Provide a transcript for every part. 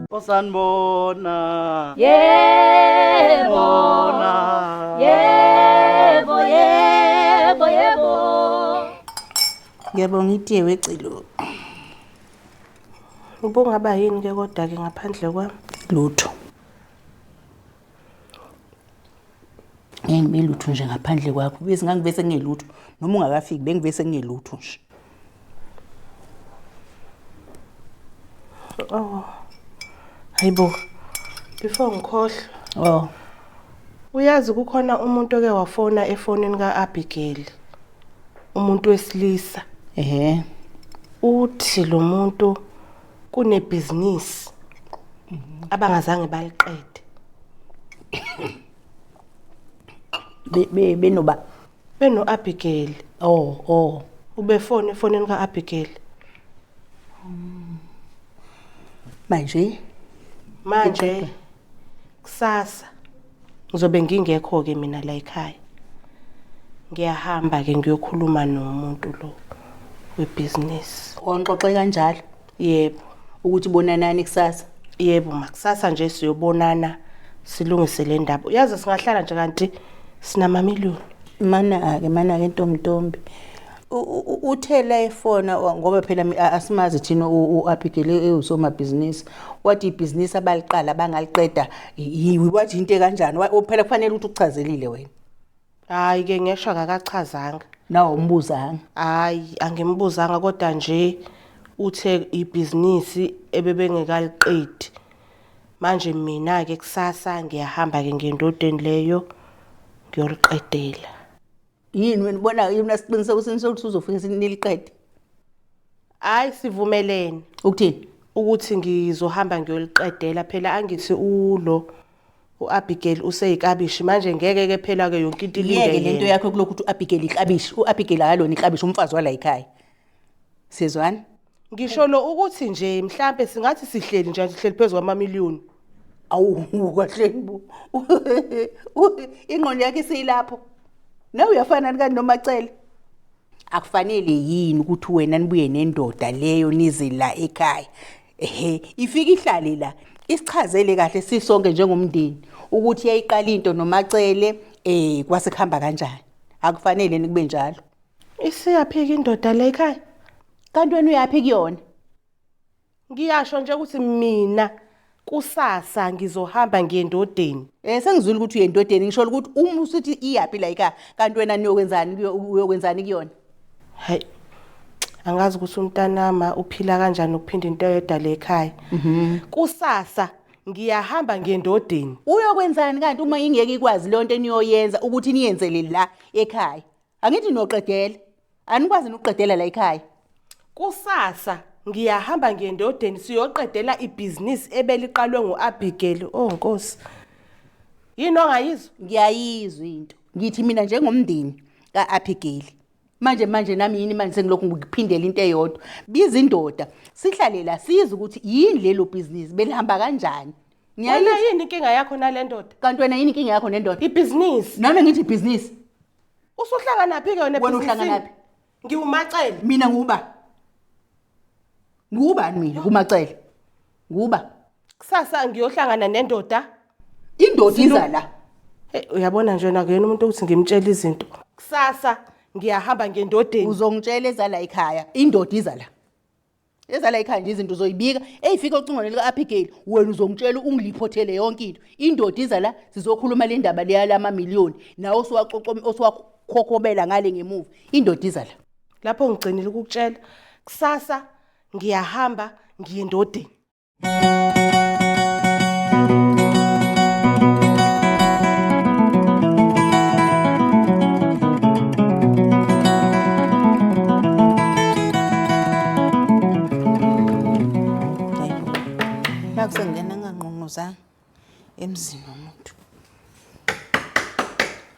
Osanibona. Yebo. Bona. Yebo, yebo, yebo. Ngiyabonga itiye wecilo. Ubungaba yini ke kodwa ke ngaphandle kwami? Lutho. Ngeke ngibe lutho nje ngaphandle kwakho. Bese ngangibe sengingelutho noma ungakafiki bengibe sengingelutho nje. Oh. Hayibo. Before ngikhohlwa, Oh. uyazi kukhona umuntu oke wafona efonini kaAbigail. Umuntu wesilisa. Ehhe. Uthi lo muntu kunebhizinisi abangazange baliqede. Be be benoba. BenoAbigail. Oh, oh. Ubefona efonini kaAbigail. Manje Manje kusasa ngizobe ngingekho ke mina la ekhaya. Ngiyahamba ke ngiyokhuluma nomuntu lo webusiness. onxoxe kanjalo Yebo, ukuthi bonanani kusasa. yebo makusasa nje siyobonana silungise le ndaba. Uyazi singahlala nje kanti sinama million. Mana ke mana ke ntombi. Uthela efona ngoba phela asimazi thina uAbigail ewusomabhizinisi wathi ibhizinisi abaliqala bangaliqeda wathi into kanjani phela kufanele ukuthi ukuchazelile wena. Hayi ke ngesho akachazanga. Nawo umbuzanga. Hayi angimbuzanga kodwa nje uthe ibhizinisi ebebengekaliqedi. Manje mina ke kusasa ngiyahamba ke ngendodeni leyo ngiyoliqedela. Yini wena ubona yini nasiqiniseko sokuthi uzofika niliqede? Hayi sivumelene Ukuthini? ukuthi ngizohamba ngiyoliqedela phela angithi ulo uAbigail useyikabishi manje ngeke ke phela ke yonke into ilinde Yeke lento yena. yakho kulokhu ukuthi uAbigail iklabishi, uAbigail akalona iklabishi umfazi wala ekhaya. Sizwana? Ngisho lo ukuthi nje mhlambe singathi sihleli nje sihleli phezulu kwamamiliyoni. Awu kahle bo. Ingqondo yakhe isiyilapho. Nawe uyafana kanti noMacele. Akufanele yini ukuthi wena nibuye nendoda leyo nize la ekhaya. Ehhe, ifike ihlale la. Isichazele kahle sisonke njengomndeni ukuthi yayiqala into noMacele kwase kuhamba kanjani. Akufanele nikube njalo. Isiyaphika indoda le ekhaya. Kanti wena uyaphi kuyona? Ngiyasho nje ukuthi mina kusasa ngizohamba ngiye endodeni. Sengizwile ukuthi uyendodeni ngisho ukuthi uma usithi iyaphi la ekhaya kanti wena niyokwenzani uyokwenzani kuyona? Hayi. Angazi ukuthi umntanama uphila kanjani ukuphinda into eyodwa le ekhaya. Kusasa ngiyahamba ngiye endodeni. Uyokwenzani kanti uma ingeke ikwazi leyo nto eniyoyenza ukuthi niyenzele la ekhaya? Angithi noqedela. Anikwazi nokuqedela la ekhaya. Kusasa ngiyahamba ngiye endodeni siyoqedela ibhizinisi ebeliqalwe nguAbigail. Oh Nkosi. Yini ongayizwa? Ngiyayizwa into. Ngithi mina njengomndeni kaAbigail. Manje manje nami yini manje sengilokhu ngikuphindela into eyodwa. Biza indoda sihlale la sizwe ukuthi yini lelo business belihamba kanjani. Wena Ngiyayizwa yini inkinga yakho nale ndoda? kanti wena yini inkinga yakho nendoda? Ibhizinisi. Nami ngithi ibhizinisi. Usuhlangana phi ke wena Wena ebhizinisini? uhlangana phi? Ngiwumacele. Mina nguba. Ngubani mina kumacele? Nguba. Kusasa ngiyohlangana nendoda. Indoda iza la. Hey uyabona nje wena kuyena umuntu ukuthi ngimtshele izinto. Kusasa ngiyahamba ngendodeni. Uzongitshela ezala ekhaya, indoda iza la. Ezala ekhaya nje izinto uzoyibika, eyifika ocingweni lika-Abigail, wena uzongitshela ungiliphothele yonke into. Indoda iza la, sizokhuluma le ndaba leya lamamiliyoni, nawe osuwakhokhobela ngale ngemuva. Indoda iza la. Lapho ngigcinile ukukutshela. Kusasa ngiyahamba ngiye endodeni. Nakusengena ngangqongqozanga emzini womuntu.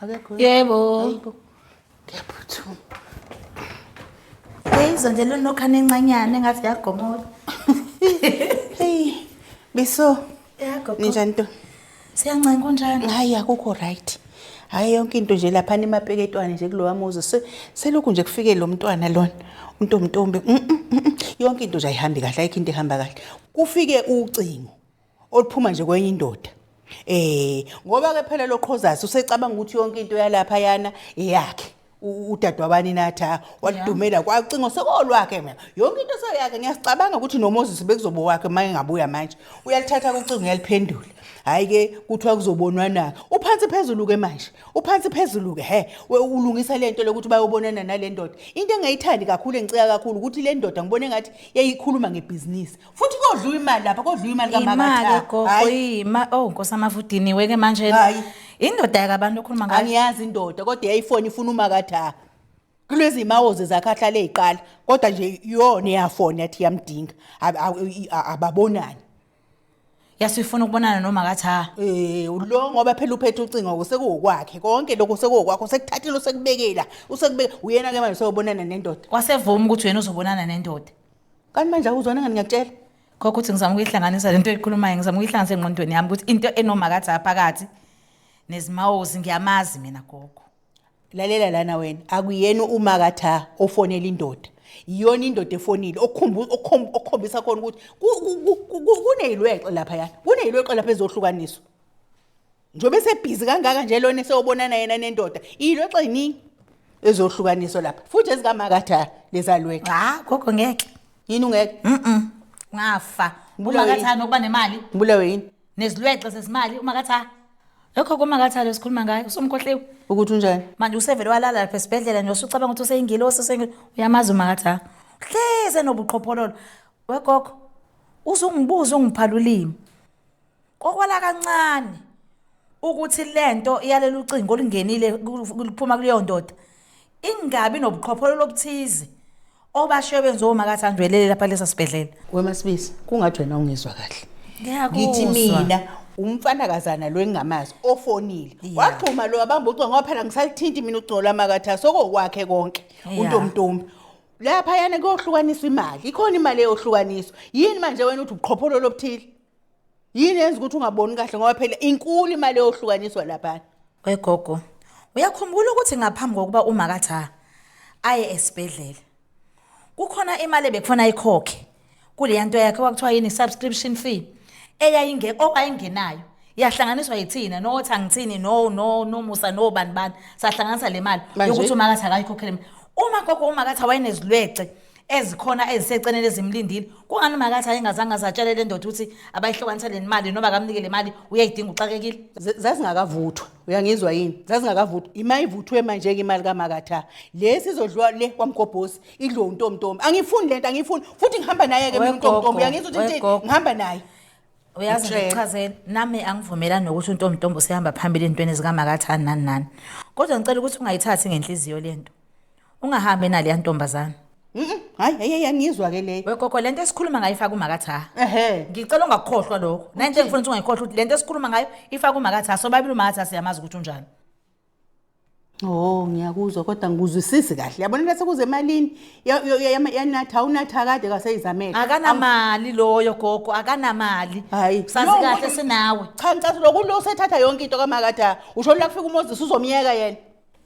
Akekho. Yebo. Hayibo. Ngiyaphuthuma. Hey, izondlela unokhane encanyana engathi yagomola. Hey, biso. Ya gogo. Ninjani nto? Siyancenga kunjani? Hayi akukho right. Hhayi yonke into nje laphana emapeketwane nje kulowa muzi selokhu nje kufike lo mntwana lona untombintombi yonke into nje ayihambi kahle, ayikho into ehamba kahle. Kufike ucingo oluphuma nje kwenye indoda. Ngoba ke phela lo Qhozasi usecabanga ukuthi yonke into yalapha yana eyakhe. Udadewabani natha walidumela kwacingo sekolwakhe mina. Yonke into seyakhe ngiyasicabanga ukuthi noMoses bekuzoba wakhe uma engabuya manje. Uyalithatha kucingo uyaliphendula. Hayi ke kuthiwa kuzobonwana. Uphansi phezulu ke manje. Uphansi phezulu ke he. Ulungisa lento lokuthi bayobonana nale ndoda. Into engayithandi kakhulu engicika kakhulu ukuthi le ndoda ngibone ngathi yayikhuluma ngebhizinisi. Futhi kodliwa imali lapha, kodliwa imali kaMakatha. Imali gogo, ima oh Nkosi amavudini weke manje. Hayi. Indoda yakabantu okhuluma ngayo. Angiyazi indoda kodwa yayifona ifuna uMakatha. Kulezi mawoze zakhe ahlale eziqala kodwa nje yona iyafona yathi iyamdinga. Ababonani. Yasifuna ukubonana noMakatha. Lo ngoba phela uphethe ucingo sekuwokwakhe konke lokho sekuwokwakho sekuthathile usekubekela usekubeka uyena ke manje seyobonana nendoda. Wasevuma ukuthi wena uzobonana nendoda. Kanti manje awuzwana ngani ngiyakutshela? Gogo uthi ngizama ukuyihlanganisa lento oyikhulumayo, ngizama ukuyihlanganisa engqondweni yami ukuthi into enoMakatha phakathi nezimawozi ngiyamazi mina gogo. Lalela lana wena, akuyena uMakatha ofonela indoda. Iyona indoda efonile okukhombisa khona ukuthi kuneyilwexe lapha yana. Kuneyilwexe lapha ezohlukaniswa. Njengoba esebhizi kangaka nje lona eseyobonana yena nendoda, iyilwexe iningi ezohlukaniswa lapha. Futhi ezikaMakatha lezalwexe. Cha, gogo ngeke. Yini ungeke? Ngafa. UMakatha nokuba nemali. Ngibulawe yini? Nezilwexe zezimali uMakatha. Lokho kuMakatha lesikhuluma ngayo usumkhohliwe. Ukuthi unjani? Manje usevele walala lapha esibhedlela nje usucabanga ukuthi useyingilosi useyingilosi. Uyamazi uMakatha. Hleze nobuqhophololo. Wegogo uzungibuza ungiphala ulimi. Kokwala kancane ukuthi lento iyalelo ucingo olungenile liphuma kuleyo ndoda ingabi nobuqhophololo obuthize obashiye benziwa uMakatha ndwelele lapha lesa sibhedlela. WeMasibisi kungathi wena ungizwa kahle. Ngiyakuzwa. Ngithi mina umfanakazana lo engingamazi ofonile. Waxhuma lo abamba ucingo ngoba phela ngisalithinti mina ucingo lwaMakatha sokokwakhe konke untomntombi. Lapha yana kuyohlukaniswa imali. Ikhona imali eyohlukaniswa. Yini manje wena uthi ubuqhophololo obuthile? Yini yenza ukuthi ungaboni kahle ngoba phela inkulu imali eyohlukaniswa lapha. Wegogo, uyakhumbula ukuthi ngaphambi kokuba uMakatha aye esibhedlela kukhona imali ebekufuna ayikhokhe kuleya nto yakhe kwakuthiwa yini subscription fee eyayingekho owayengenayo yahlanganiswa yithina nothi angithini no no nomusa no bani bani sahlanganisa le mali yokuthi uMakatha akayikhokhele imali. Uma gogo uMakatha wayenezilwece ezikhona eziseceleni ezimlindile kungani uMakatha ayengazange azatshele le ndoda ukuthi abayihlukanise le mali noma akamnike le mali uyayidinga uxakekile? Zazingakavuthwa uyangizwa yini? Zazingakavuthwa. Ima ivuthwe manje ke imali kaMakatha lesi izodliwa le kwaMgobhozi idliwe untomntombi. Angifuni lento, angifuni futhi ngihamba naye ke mina untomntombi. Uyangizwa ukuthi ngihamba naye? Uyazi ngichazele nami angivumelani nokuthi untomntombi usehamba phambili entweni zikaMakatha nani nani, kodwa ngicela ukuthi ungayithathi ngenhliziyo lento, ungahambi naleya ntombazana. Hayi hayi angizwa ke leyo. Wegogo lento esikhuluma ngayo ifaka uMakatha. Ngicela ungakukhohlwa lokho. Nento engifuna ukuthi ungayikhohlwa ukuthi lento esikhuluma ngayo ifaka uMakatha. Sobabili uMakatha siyamazi ukuthi unjani. Oh ngiyakuzwa kodwa ngikuzwisisi kahle. Yabona la sekuze emalini yanatha unatha kade kaseyizamele. Akanamali loyo gogo, akanamali. Hayi. Sazi kahle sinawe. Cha ngicela lokhu lo sethatha yonke into kaMakatha. Usho la kufika uMoses uzomyeka yena.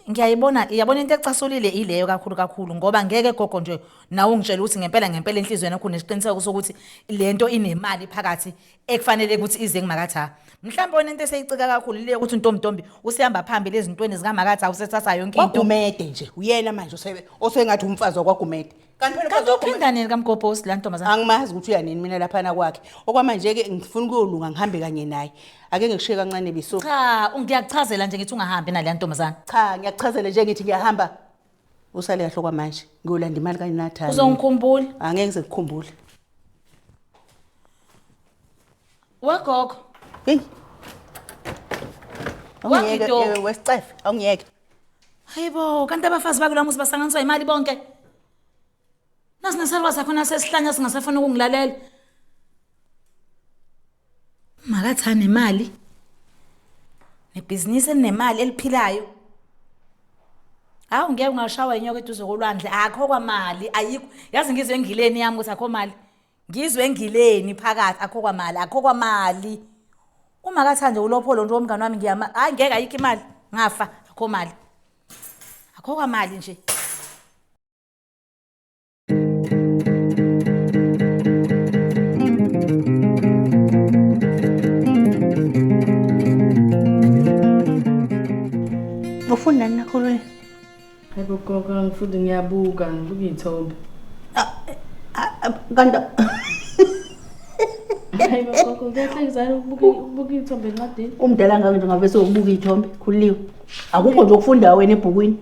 Ngiyayibona, iyabona into ecasulile ileyo kakhulu kakhulu ngoba ngeke gogo nje nawe ungitshela ukuthi ngempela ngempela enhliziyweni yakho unesiqiniseko sokuthi lento inemali phakathi ekufanele ukuthi ize kuMakatha. Mhlawumbe wena into eseyicika kakhulu ile ukuthi untomntombi usihamba phambili ezintweni zikaMakatha usethatha yonke into. KwaGumede nje uyena manje osengathi umfazi wakwaGumede. Kanti phela umfazi uphinda nini kaMgobhozi la ntombazana? Angimazi ukuthi uya nini mina laphana kwakhe. Okwamanje ke ngifuna ukuyolunga ngihambe kanye naye. Ake ngikushiye kancane biso. Cha, ngiyakuchazela nje ngithi ungahambi naleya ntombazana. Cha, ngiyakuchazela nje ngithi ngiyahamba. Usale kahle kwamanje. Ngiyolanda imali kaNathani. Uzongikhumbula? Angeke ngize ngikukhumbule. Wegogo. Hey. Awungiyeke wesicefe, awungiyeke. Hayibo, kanti abafazi bakula muzi basanganiswa imali bonke. Nasinesalwa sakhona sesihlanya singasafuna ukungilalela. Makatha nemali. Nebhizinisi elinemali eliphilayo. Hawu ngeke ungashawa inyoka eduze kolwandle, akho kwamali, ayikho. Yazi ngizwe engileni yami ukuthi akho mali. Ngizwe engileni phakathi akho kwamali, akho kwamali. Uma kathande ulopholo nje womngane wami ngiyama, hayi ngeke ayikho imali. Ngafa akho mali. Akho kwamali nje. Ufunda nani nakhulule? Hayibo gogo, ngifundi ngiyabuka, ngibuka iy'thombe. Kanti Hayibo gogo, kuyahlekisana ukubuka iy'thombe encwadini. Umdala ngake nje ngabe sewubuka iy'thombe, khululiwe. Akukho nje okufundayo wena ebhukwini.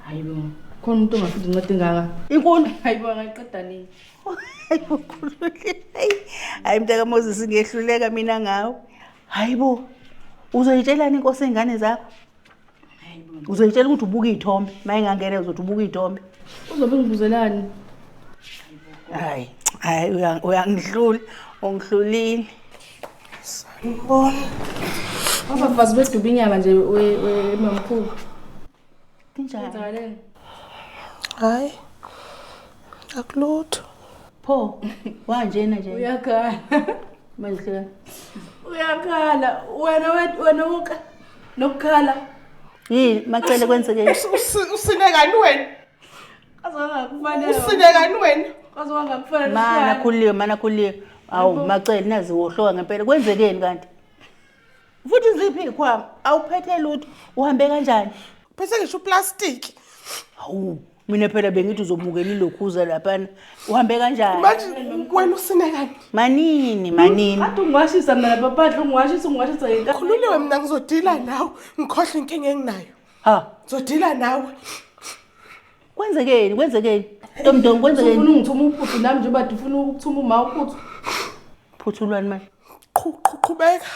Hayibo, khona umuntu ongafunda incwadi engaka. Inkulu. Hayibo, angayiqeda nini? Hayibo khulule. Hayi mntaka Moses ngiyehluleka mina ngawe. Hayibo. Uzoyitshelani inkosi ingane zakho? Uzoyitshela ukuthi ubuka iy'thombe. Uma ingangena uzothi ubuka iy'thombe. Uzobe ngibuzelani? Hayi, hayi uyangihlula, ungihlulile. Sanibona. Abafazi beduba inyama nje we mamkhulu. Kunjani? Kwenzakaleni? Hayi. Akulutho. Pho, wanjena nje. Uyakhala. Manje hleka. Uyakhala. Wena wena uka nokukhala. Yini macele kwenzekeni? Usine kani wena? Azongakufanele. Usine kani wena? Azongakufanele. Mana khuliwe, mana khuliwe. Awu macele nazi wohloka ngempela. Kwenzekeni kanti? Futhi ziphi ikhwama? Awuphethe lutho. Uhambe kanjani? Phethe ngisho uplastic. Hawu, mina phela bengithi uzomukela ilokhuza laphana. Uhambe kanjani? Manje wena usine kani? Manini, manini. Kade ungiwashisa mina lapha phandle, ungiwashisa ungiwashisa ngenkani. Khululiwe mina ngizodila nawe. Ngikhohle inkinga enginayo. Ha, Ngizodila nawe. kwenzekeni? Kwenzekeni? Ntomndom kwenzekeni? Ufuna ungithuma uphuthu nami njengoba ufuna ukuthuma uma uphuthu. Phuthulwani manje? Qhubeka.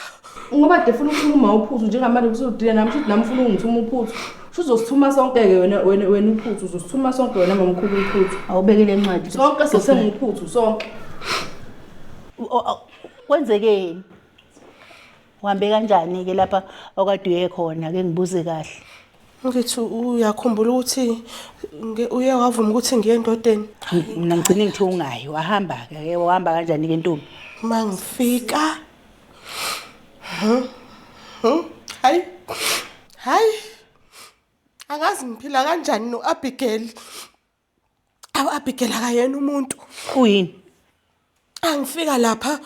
Ngoba de ufuna ukuthuma uma uphuthu njengamanje usudila nami shuthi nami ufuna ungithuma uphuthu. Shuthi uzosithuma sonke-ke wena wena wena uphuthu, uzosithuma sonke wena mamkhulu uphuthu. Awubekile incwadi. Sonke sesenguphuthu sonke. Kwenzekeni? Uhambe kanjani ke lapha okade uye khona ke ngibuze kahle. Ngithi uyakhumbula ukuthi uye wavuma ukuthi ngiye endodeni. Mina ngigcine ngithi ungayi, wahamba ke, wahamba kanjani ke ntombi? Mangifika. Hayi. Hayi. Angazi ngiphila kanjani noAbigail. Awu Abigail akayena umuntu. Uyini? Angifika lapha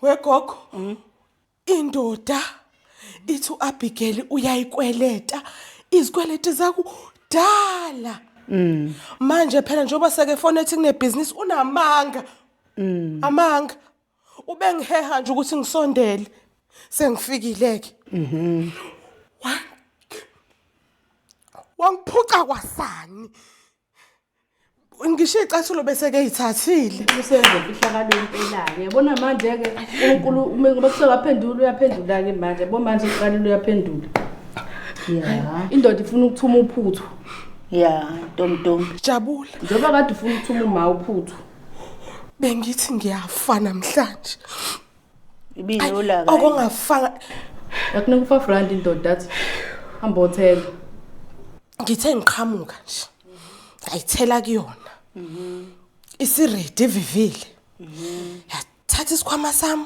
wegogo. Indoda ithi uAbigail uyayikweleta izikweleti zakudala. Manje phela njengoba seke phone ethi kunebusiness unamanga. Amanga. Ubengiheha nje ukuthi ngisondele. Sengifikile ke. Wangiphuca kwasani. Ngisho icathulo bese ke yithathile. Usenze imfihlakalo impela-ke. Yabona manje-ke uNkulunkulu uma ngoba kuthiwa waphendula uyaphendula-ke manje. Yabo manje uqalile uyaphendula. Ya. Indoda ifuna ukuthuma uphuthu. Ya, ntombi. Jabula. Njengoba kade ufuna ukuthuma uma uphuthu. Bengithi ngiyafa namhlanje. Ibinolaka. Okungafanga Yakunika u-5 rand indoda athi hamba othenga. Ngithe ngiqhamuka nje. Ngayithela kuyona. Isiredi ivivile. Yathatha isikhwama sami.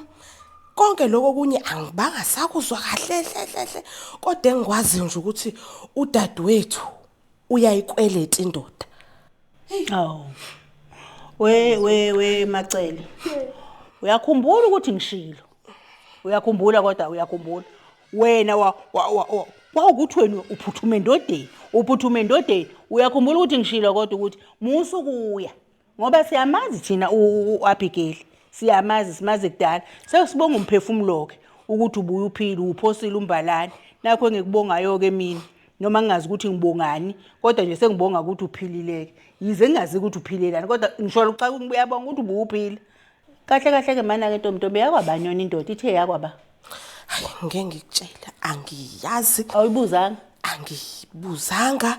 Konke lokho kunye angibanga sakuzwa kahle hle hle hle. Kodwa engikwazi nje ukuthi udadewethu uyayikweleta indoda. Awu. We we we Macele. Uyakhumbula ukuthi ngishilo. Uyakhumbula kodwa uyakhumbula. Wena wa wawukuthi wena uphuthuma endodeni, uphuthuma endodeni. Uyakhumbula ukuthi ngishilo kodwa ukuthi musukuya. Ngoba siyamazi thina uAbigail. Siyamazi simazi kudala. Sesibonga umphefumulo ke ukuthi ubuye uphile uphosile umbalane. Nakho engikubongayo ke mina. Noma ngingazi ukuthi ngibongani kodwa nje sengibonga ukuthi uphilileke. Yize ngingazi ukuthi uphilelani kodwa ngisho cha ngiyabonga ukuthi ubuphila. Kahle kahle ke mana ke ntombi yakwabanyona indoda ithe yakwaba. Hayi ngeke ngikutshela angiyazi. Awuyibuzanga? Angibuzanga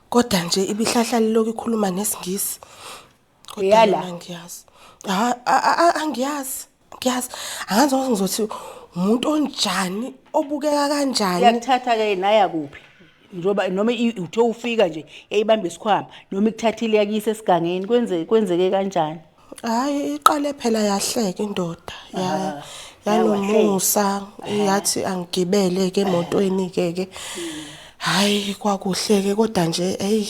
kodwa nje ibihlahla lokhu ikhuluma nesiNgisi. Uyala? Angiyazi. Angiyazi. Ngiyazi. Angazi ukuthi ngizothi umuntu onjani obukeka kanjani. Iyakuthatha ke naya kuphi? Njoba noma uthe ufika nje eyibamba isikhwama noma ikuthathile yakuyise esigangeni kwenzeke kanjani? Hayi iqale phela yahleka indoda. Ya yanomusa yathi angigibele ke emotweni ke ke. Hayi kwakuhle ke kodwa nje hey.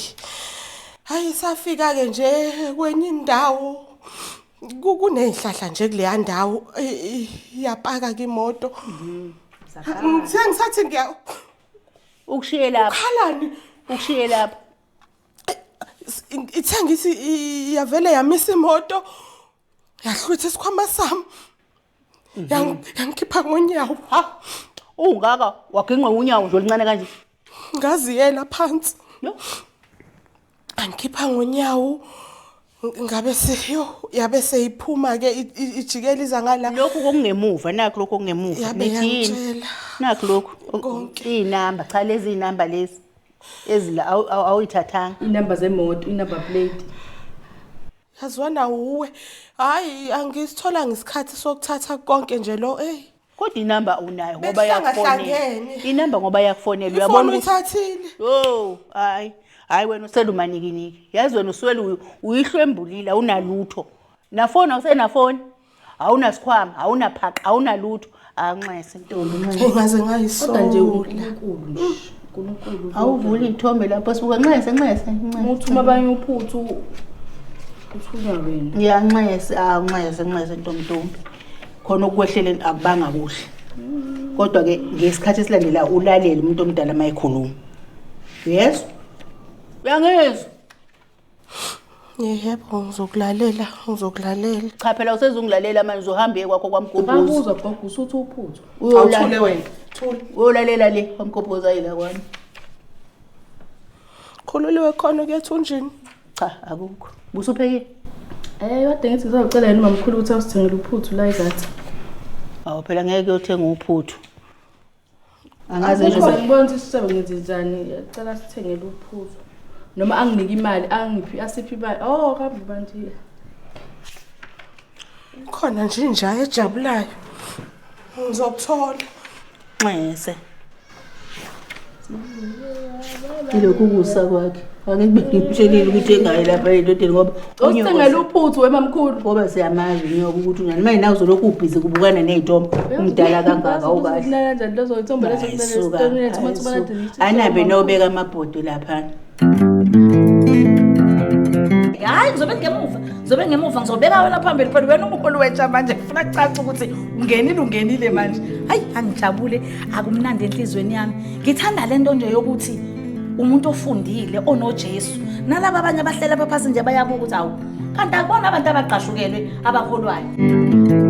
Hayi safika ke nje kwenye indawo. Kunezihlahla nje kuleya ndawo iyapaka ke imoto. Ngithe ngisathi ngiya Ukushiye lapha, khalani ukushiye lapha. Ithe ngithi iyavele yamisa imoto. Yahlwitha isikhwama sami. Yangikhipha ngonyawo. Ha. Ungaka waginqwa unyawo nje oluncane kanje. Ngaziyela phansi. Yo. Angikhipha ngonyawo. Ngabe seyo yabe seyiphuma ke ijikela iza ngala. Lokhu kokungemuva, nakho lokhu okungemuva. Yabe Nithi yini? yangitshela. Nakho lokhu. Konke. Iy'namba, cha lezi iy'namba lezi. Ezila awuyithathanga. Inamba zemoto, inamba plate. Yazwana uwe. Hayi angisithola ngesikhathi sokuthatha konke nje lo hey. Kodwa inamba unayo ngoba yakufonela. Bekuhlangahlangene. Inamba ngoba yakufonela uyabona Ifoni ukuthi uyithathile. Oh, hayi. Hayi wena uselumanikiniki. Yazi wena uswele uyihlwembulile awunalutho. Nafoni awusenafoni. Awunasikhwama, awunaphaqa, awunalutho. Anxese ntombi nxese. Ngaze Kodwa nje ngayisola. uNkulunkulu nje. uNkulunkulu. Awuvuli iy'thombe lapho sibuka nxese nxese Uma nxese. uthuma abanye uphuthu uthunywa wena. Ngiyanxese, awu nxese nxese ntombi ntombi. Khona ukwehlele akubanga kuhle. Kodwa ke ngesikhathi esilandela ulalele umuntu omdala mayekhuluma. Yes? Uyangizwa? Yebo ngizokulalela, ngizokulalela. Cha phela usezungilalela manje uzohamba uye kwakho kwamgobhozi. Bakuzwa gogo usuthi uphuthu. Awuthule wena. Thula. Uyolalela le kwamgobhozi ayila kwami. Khululiwe khona kuyethunjini. Cha akukho. Busuphekile? Kade ngithi ngizocela yena umamkhulu ukuthi awusithengele uphuthu la izathi. Awu phela ngeke uyothenga uphuthu. Angaze Akukho nje ngibona ukuthi sisebe ngenze njani, cela sithengele uphuthu. Noma anginike imali, angiphi asiphi imali. Oh, kambe bantu. Khona nje inja ejabulayo. Ngizokuthola. nxese. Ilokhu kusa kwakhe. Ake kube ngimtshelile ukuthi engayi lapha endodeni ngoba Usithengele uphuthu wemamkhulu. ngoba siyamazi unyoko ukuthi unani manje nawe uzolokhu ubhizi kubukana ney'thombe umdala kangaka awukahle. Kanjani lezo ithombe lezo Hayi, kumele suka, sithombe hayi, thuma thuma suka. Anabe nobeka amabhodo laphana. Hayi ngizobe ngemuva, ngizobe ngemuva ngizobeka wena phambili phela wena umholi wentsha manje ngifuna kucace ukuthi ungenile ungenile manje. Hayi angijabule akumnandi enhlizweni yami. Ngithanda lento nje yokuthi umuntu ofundile onoJesu nalaba abanye abahlela apha phasi nje bayabuka ukuthi awu kanti akubona abantu abaqashukelwe abakholwayo.